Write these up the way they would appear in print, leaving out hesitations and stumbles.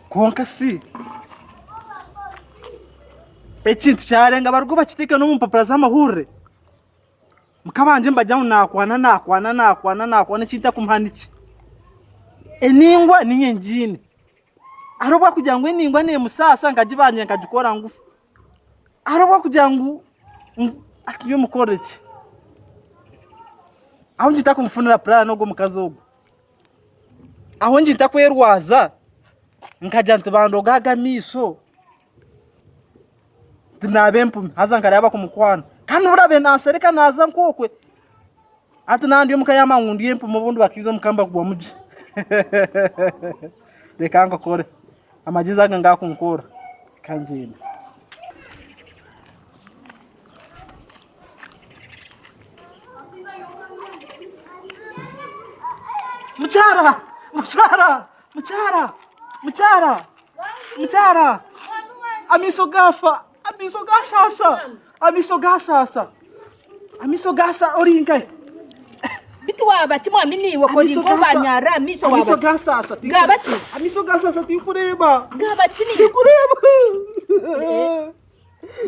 Kwonka si ekintu kyarenga barigo bakiteeke n'omu mpapura z'amahurire. Mukabangye nibagira ngu naakwana naakwana naakwana naakwana eki ntakumuha niki? Eningwa niinye ngiine. Hariho obu arikugira ngu eningwa neemusaasa nkagibangye nkagikora ngufu. Hariho obu arikugira ngu hati nyowe mukorere ki? Aho ngi ntakumufunira puraani ogwo omukazi ogwo. Aho ngi ntakwerwaza nkagira nti bandoga aga amaisho. Tinaaba empumi haza nkareeba bakumukwana kandi nobu oraabe nasereka naaza nk'okwe hati naaba ndi omuka yamanya ngu ndi empumi obundi bakaija omuka nibagwamu gye reka nkakore amagyezi aga ngakunkoora reka ngyende. Mukyara! Mukyara! Mukyara! Mukyara! Mukyara! Amaisho gaafa! Amaisho gaashaasha! Amaisho gaashaasha! Amaisho gaasha ori nkahi? Bitu waaba ki mwami niiwe kori Amaisho nko gaasha- banyarra aha maisho Amaisho waaba ki? gaashaasha! Gaaba ki? Amaisho gaashaasha tinkureeba! Gaaba ki niiwe? Tinkureeba!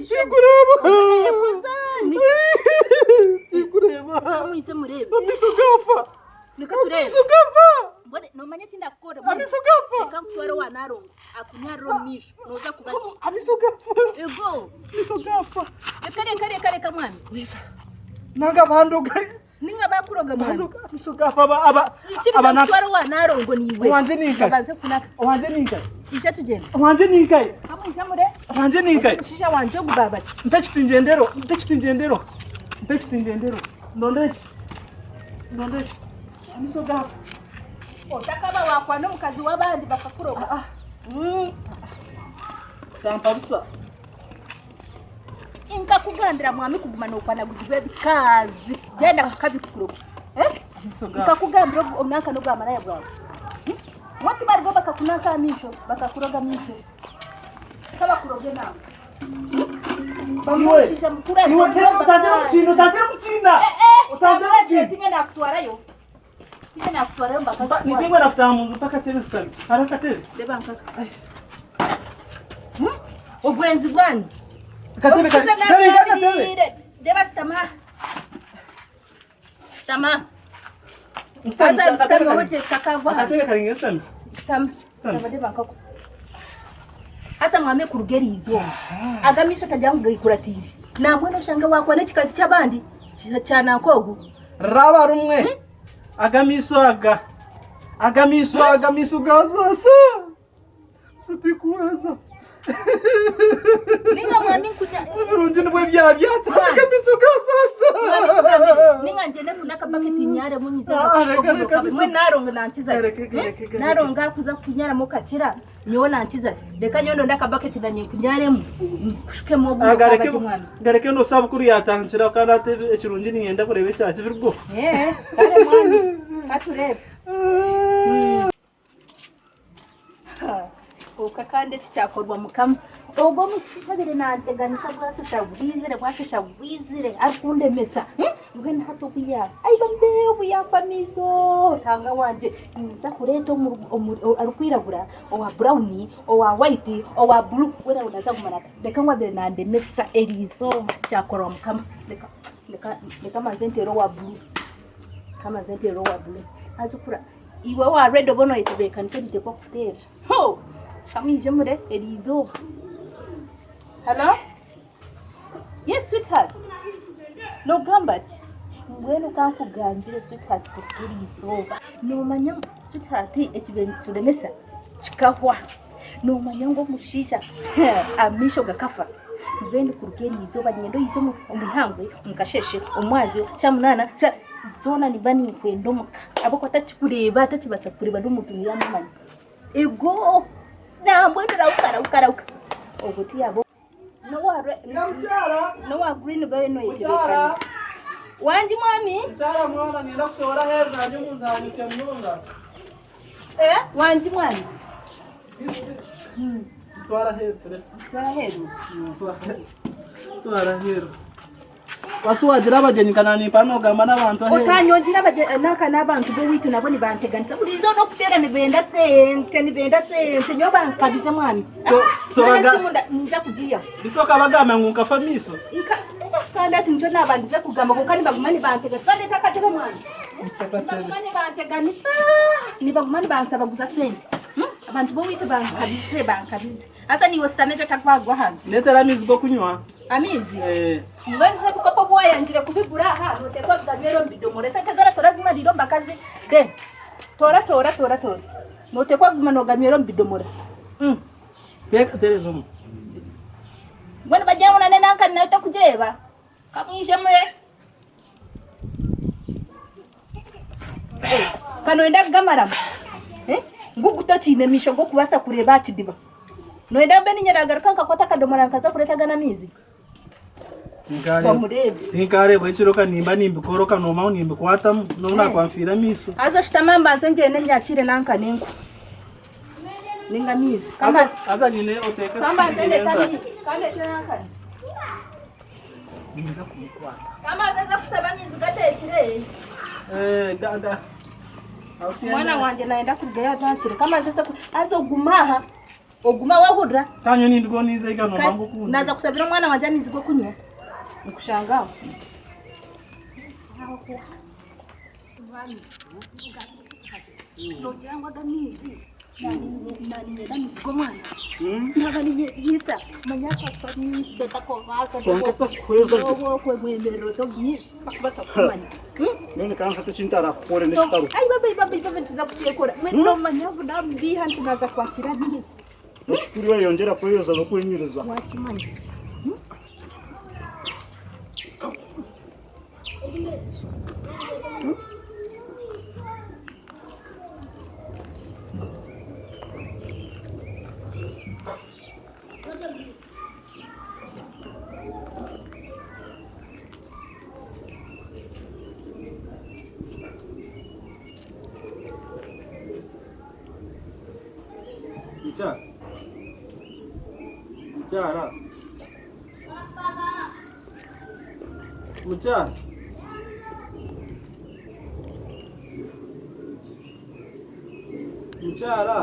Tinkureeba! Tinkureeba! Kamwije mureebe. Amaisho gaafa! Reka tureebe. Amaisho gaafa! Mbwenu noomanya eki ndakukora? Amaisho gaafa! Reka nkutware owa Narongo akunyarire omu maisho. Nooza kuba gye. Amaisho gaafa! Ego. Amaisho gaafa! Reka reka reka reka mwami. Nanga bandoga. Ninga bakuroga mwami. Bandoga amaisho gaafa aba aba Ikiriza aba nanka. nkutware owa Narongo niiwe. Owangye ni nkahi? Babanze kunaka. Owangye ni nkahi? Ija tugyende. Owangye ni nkahi? Kamwije mure. Owangye ni nkahi? Omushaija wangye ogu baaba ki? Mpa ekiti ngyendero, mpa ekiti ngyendero. Mpa ekiti ngyendero. Ndonde eki. Ndonde eki. Amaisho gaafa. Otakaba wakwana omukazi w'abandi bakakuroga. Tampa busa. Nkakugambira mwami kuguma nokwanaguzibwa ebikazi byenda kukabikuroga. Eh? Amaisho gaafa. Nkakugambira nanka n'obwa maraya bwawe. Wati barigo bakakunanka aha maisho bakakuroga amaisho. Kabakuroge nawe. Iwe. Omushaija mukuru Iwe azengire otantera omu omukiina, otantera omukiina. Eh, eh, Otantera omukiina. tinye nakutwarayo. Tinye nakutwarayo mbakazi. Nitingwa nafutaha munju mpa akatebe nsitame. Hariho akatebe? Reba nkaka. Obwenzi bwanyu. Akatebe kari Omukiza kari akatebe. nagambiriire. Reba sitama. Sitama. Nsitamisa, Haza akatebe sitama kari. hoje kakagwa. Akatebe kari nsitamisa. Sitama. Sitama Sitama. reba nkako. Haza mwame kuruga eri izooba. Aga maisho tagira ngu gaikuratiire. Nambwenu oshange wakwana ekikazi ky'abandi kya nanka ogu. Raba rumwe. Aga maisho aga. Aga maisho aga maisho gazaasa. Sitikuweza. Ninga mwami nkunya. Ebirungi nibwo ebyabyata. Aga maisho gazaasa. Ninga ngyende nfune akabaketi nyaremu nyize Ah, reka, reka, mwe narongo nankiza Reka, reka, reka, reka. narongo akuza kunyaramu okakira nyowe nankiza ki reka nyowe ndonde akabaketi nanye nkunyaremu nkushukemu obu Gareke mwami gareke no sabukuru yatandikira kandi ate ekirungi ninyenda kureeba ekya kibirgo. Eh, kare mwami katureebe Kwonka kandi eki kyakorwa Mukama. Ogwo omushaija abaire nanteganisa bwashesha bwizire, bwashesha bwizire arikundemesa. Mbwenu hati obu ya ai bambe obu yaafa amaisho Ruhanga wangye ninza kureeta orikwiragura, owa burawuni, owa wayiti, owa buru weena naaza kuguma naata. Reka ngu abaire nandemesa eriizooba kyakorwa Mukama. Reka mbanze nteere owa buru, reka mbanze nteere owa buru. Haza kura. Iwe owa red oba noyetebeekanisa niteekwa kukuteerera. Hoo! Ka mwije mure eriizooba. Hello? Yes sweetheart. Nogamba ki? Mbwenu ka nkugambire sweetheart kuruga eriizooba. Noomanya sweetheart ekibaire nikituremesa kikahwa. Noomanya ngu omushaija amaisho gakafa. Mbwenu kuruga eriizooba niinyenda oije omu ihangwe, omu kasheeshe, omu mwazyo, shaaha munaana, shaaha zoona nimba ninkwenda omuka ahabw'okuba takikureeba takibaasa kukureeba n'omuntu ngu yaamumanya. Ego! Nambwenu rahuka rahuka rahuka. Ogwo tiyaaba n'owa re- Nyamukyara! n'owa green bayo noyetebeekanisa. Wangi mwami? Mukyara mwana niinyenda kushohora aheeru nangye munzaanise munonga. Eh, wangi mwami? Twara aheeru ture. Twara aheeru? Twara aheeru. Wasi wagira abagyenyi nka nanimpa nogamba n'abantu aheeru. Otanyongyera abagyenyi nanka n'abantu b'owaitu nabo nibanteganisa buri izooba n'okuteera nibenda sente nibenda sente nyowe bankabize mwana. Tobaga- Nyowe esimu nda- ninza kugiihaho. Bisooka bagamba ngu nkafa amaisho. Nka kandi hati nikyo nabandize kugamba kwonka nibaguma nibanteganisa bandeeta akatebe mwana. Nibaguma nibanteganisa nibaguma nibansabaguza sente. Hmm? Abantu b'owaitu bankabize bankabize. Haza naiwe oshutame gye otakwagwa ahansi. Ndetera amaizi g'okunywa. Amaizi? Eh. Mbwenu ebikopo obu wayangire kubigura aha noteekwa kuganywera omu bidomora. Esente zoona torazimariire omu bakazi. Then toora toora toora toora. Noteekwa kuguma noganywera omu bidomora. Mm. Teeka tereza omu. Mbwenu bagira ngu nane nanka nayo tokugireeba. Kamwijemu eh. Ka noyenda kugamaramu? Eh? Ngugu tokiine maisho g'okubaasa kureeba aha kidiba. Noyenda mbe niinye naagaruka nkakwata akadomora nkaza kureeta agandi amaizi? Bamureebe. Tinkareeba ekiro ka nimba nimbikora okanooma ngu nimbikwatamu n'obu naakuba nfiire amaisho. Haza oshutame mbanze ngyende nyakiire nanka n'enku. Ninga amaizi. Kambanze Haza nyine oteeke kambanze sipidi ndeete n'enjara. amaizi. Kandeete nankani. Ninza kumukwata. Kambanze nze kusaba amaizi gateekire. Eh, ga ga. Aho si Omwana wangye nayenda kurugayo ataakire. Kambanze nze ku haza ogume aha. Ogume wahurira. Kanywe ninduga ninza ega nomba ngu okundi. Naza kusabira omwana wangye amaizi g'okunywa. Nkushanga aho. Nogira ngu aga amaizi naninyenda amaizi g'omwana. Naba ninyeriisa manya akafa otakubaasa Kwonka takuhweza gye. Obu okwemerera oti omu maisho takubaasa kukumanya. Mbwenu kandi hati eki ntarakukore n'ekitaro. Ai baba baba baba nituza kukyekora. Mbwenu nomanya ngu namubiiha nti naaza kwakira amaizi. Ekikuru wayeyongyera kweyoza n'okwenyiriza. Wakimanya. Mukyara. Mukyara. Mukyara. Mukyara.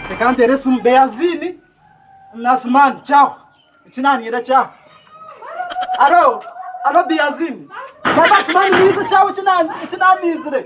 Reka nteere esimu Beyazini na Asumani kyaho eki naaniire kyaho. Alo, alo Beyazini. Gamba Asumani niize kyaho eki naaniizire.